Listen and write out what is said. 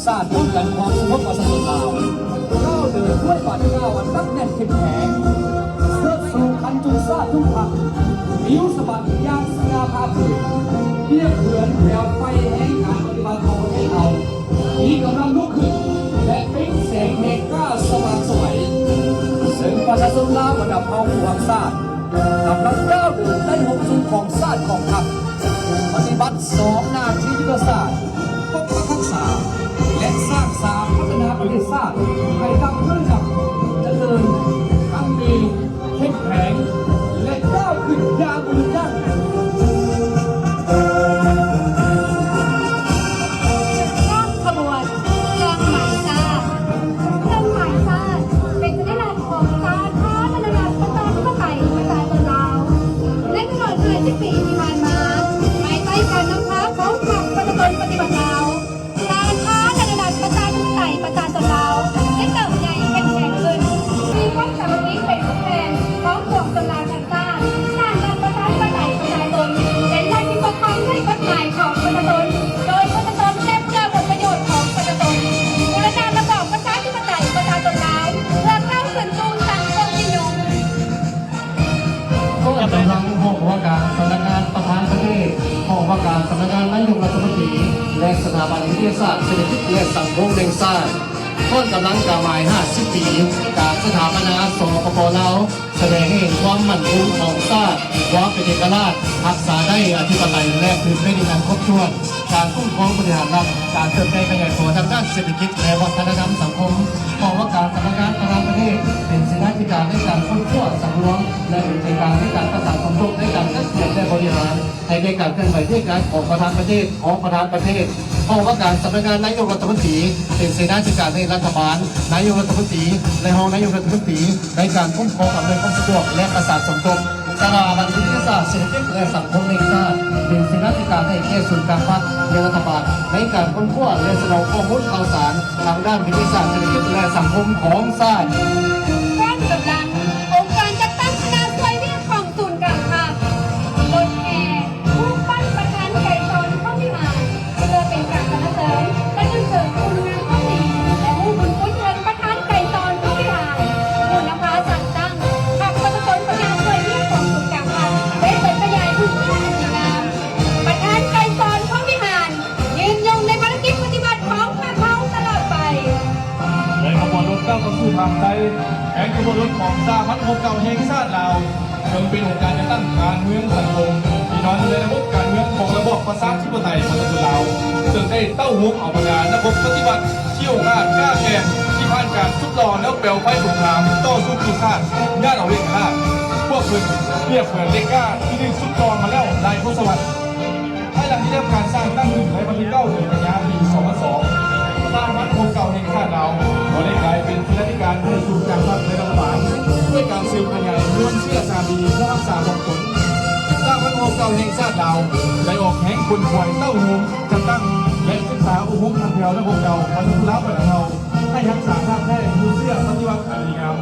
ຊາດປ້ອງກັນຄວາມສະຫງົບປະຊາຊົນລາວ ກ້າວເດີນດ້ວຍບາດກ້າວອັນໜັກແໜ້ນເຂັ້ມແຂງ ເຊີດຊູຄັນທຸກຊາດທຸກພັກ ປິວສະບັດຢ່າງສະຫງ່າຜ່າເຜີຍ ປຽບເໝືອນແປວໄຟແຫ່ງການປະຕິວັດຂອງປະເທດເຮົາ ທີ່ກຳລັງລຸກຂຶ້ນ ແລະ ເປັນແສງແຫ່ງກ້າສະຫວ່າງໄສວ ເຊິ່ງປະຊາຊົນລາວບັນດາເຜົ່າຂອງຊາດ ກຳລັງກ້າວເດີນໃນຫົກຊຸມຂອງຊາດຂອງພັກ ປະຕິບັດສອງໜ້າທີ່ຍຸດທະສາດ ປົກປັກຮັກສາ ແລະ ສ້າງສາພັດທະນາປະເທດຊາດໃຫ້ດຳເນີນດຳ ຈະເລີນ ຮັ່ງມີ ເຂັ້ມແຂງ ແລະ ກ້າວຂຶ້ນຢ່າງບໍ່ຢຸດຢັ້ງ. ເຄື່ອງຂະບວນ ເຄື່ອງໝາຍຊາດ ເຄື່ອງໝາຍຊາດ ເປັນສັນຍະລັກ ຂອງສາທາລະນະລັດ ປະຊາທິປະໄຕ ປະຊາຊົນລາວ ໃນຕະຫຼອດຫຼາຍສິບປີທີ່ຜ່ານມາ ພາຍໃຕ້ການນຳພາຂອງພັກປະຊາຊົນປະຕິວັດລາວ ສາທາລະນະລັດ ປະຊາທິປະໄຕ ປະຊາຊົນລາວ ໄດ້ເຕີບໃຫຍ່ເຂັ້ມແຂງຂຶ້ນ ມີຄວາມສາມັກຄີເປັນແກ່ນຂອງປວງຊົນລາວທັງຊາດ ສ້າງລັດປະຊາທິປະໄຕ ປະຊາຊົນ ເປັນລັດທີ່ປົກຄອງດ້ວຍກົດໝາຍຂອງປະຊາຊົນ ໂດຍປະຊາຊົນ ແລະ ເພື່ອຜົນປະໂຫຍດຂອງປະຊາຊົນ ບູລະນະລະບອບປະຊາທິປະໄຕ ປະຊາຊົນລາວ ເພື່ອກ້າວຂຶ້ນສູ່ສັງຄົມນິຍົມ. ກອງກຳລັງຫ້ອງວ່າການສຳນັກງານປະທານປະເທດ, ຫ້ອງວ່າການສຳນັກງານນາຍົກລັດຖະມົນຕີ ແລະ ສະຖາບັນວິທະຍາສາດເສດຖະກິດ ແລະ ສັງຄົມແຫ່ງຊາດ, ກອງກຳລັງກາໝາຍຫ້າສິບປີ ການສະຖາປະນາ ສປປ ລາວ ສະແດງໃຫ້ເຫັນຄວາມໝັ້ນຄົງຂອງຊາດ, ຄວາມເປັນເອກະລາດ, ຮັກສາໄດ້ອະທິປະໄຕ ແລະ ພື້ນແຜ່ນດິນອັນຄົບຖ້ວນ, ການຄຸ້ມຄອງບໍລິຫານລັດ, ການເຕີບໃຫຍ່ຂະຫຍາຍຕົວທາງດ້ານເສດຖະກິດ ແລະ ວັດທະນະທຳສັງຄົມ, ຫ້ອງວ່າການສຳນັກງານປະທານປະເທດ ເປັນເສນາທິການໃນການຄົ້ນຄວ້າ, ສັງລວມ ແລະ ເປັນໃຈກາງໃນການປະສານສົມທົບໃນການຈັດກຽມ ແລະ ບໍລິຫານ ໃຫ້ແກ່ການເຄື່ອນໄຫວວຽກງານຂອງປະທານປະເທດ, ຂອງປະທານປະເທດ, ຫ້ອງວ່າການສຳນັກງານນາຍົກລັດຖະມົນຕີ ເປັນເສນາທິການໃນລັດຖະບານ, ນາຍົກລັດຖະມົນຕີ ແລະ ຮອງນາຍົກລັດຖະມົນຕີ ໃນການຄຸ້ມຄອງອຳນວຍຄວາມສະດວກ ແລະ ປະສານສົມທົບ, ສະຖາບັນວິທະຍາສາດເສດຖະກິດ ແລະ ສັງຄົມແຫ່ງຊາດ ເປັນເສນາທິການໃຫ້ແກ່ສູນກາງພັກ ແລະ ລັດຖະບານ ໃນການຄົ້ນຄວ້າ ແລະ ສະເໜີຂໍ້ມູນຂ່າວສານ ທາງດ້ານວິທະຍາສາດເສດຖະກິດ ແລະ ສັງຄົມຂອງຊາດ. ກອງກຳລັງອົງການຈັດຕັ້ງຄະນະຊ່ວຍວຽກຂອງສູນກາງພັກ ລົດແຫ່ ຮູບປັ້ນປະທານໄກສອນ ພົມວິຫານ ເພື່ອເປັນການສັນລະເສີນ ແລະ ເຊີນເສີມຄຸນງາມຄວາມດີ ແລະ ຮູ້ບຸນຄຸນເຖິງປະທານໄກສອນ ພົມວິຫານ ຜູ້ນຳພາສ້າງຕັ້ງພັກປະຊາຊົນ ຄະນະຊ່ວຍວຽກຂອງສູນກາງພັກ ໄດ້ເສີມຂະຫຍາຍຄຸນງາມອັນດີງາມ. ປະທານໄກສອນ ພົມວິຫານ ຍືນຍົງໃນພາລະກິດປະຕິວັດຂອງພວກເຮົາຕະຫຼອດໄປ. ໃນຂະບວນລົດກ້າວເຂົ້າສູ່ທາງໃຕ້ ແມ່ນຂະບວນລົດຂອງສະຫະພັນໂຮມເກົ່າແຫ່ງຊາດລາວ ເຊິ່ງເປັນອົງການຈັດຕັ້ງການເມືອງສັງຄົມທີ່ນອນຢູ່ໃນລະບົບການເມືອງຂອງລະບອບປະຊາທິປະໄຕປະຊາຊົນລາວ ເຊິ່ງໄດ້ເຕົ້າໂຮມເອົາບັນດານັກຮົບປະຕິວັດ ທີ່ອົງອາດກ້າແກ່ງ ທີ່ຜ່ານການສຸມຫຼໍ່ແລ້ວແປວໄຟສົງຄາມຕໍ່ສູ້ກູ້ຊາດ ຍ້ອນເອົາເອກະລາດ. ພວກເພິ່ນປຽບເໝືອນເຫຼັກກ້າທີ່ຖືກສຸມຫຼໍ່ມາແລ້ວຫຼາຍທົດສະວັດ. ພາຍຫຼັງທີ່ໄດ້ຮັບການສ້າງຕັ້ງຂຶ້ນໃນວັນທີເກົ້າ ເດືອນກັນຍາ ປີສອງພັນສອງ ສະຫະພັນໂຮມເກົ່າແຫ່ງຊາດລາວ ກໍໄດ້ກາຍເປັນເສນາທິການໃຫ້ສູນກາງພັກ ແລະ ລັດຖະບານ ດ້ວຍການສືບຂະຫຍາຍມູນເຊື້ອຊາດດີ ເພື່ອຮັກສາພວກຕົນ. ສະຫະພັນໂຮມເກົ່າແຫ່ງຊາດລາວ ໄດ້ອອກແຮງຂົນຂວາຍເຕົ້າໂຮມ ຈັດຕັ້ງ ແລະ ສຶກສາອົບຮົມພັນແຖວນັກຮົບເກົ່າ ບັນພະບຸລຸດລາວບັນດາເຜົ່າ ໃຫ້ຮັກສາທາດແທ້ມູນເຊື້ອປະຕິວັດອັນດີງາມ.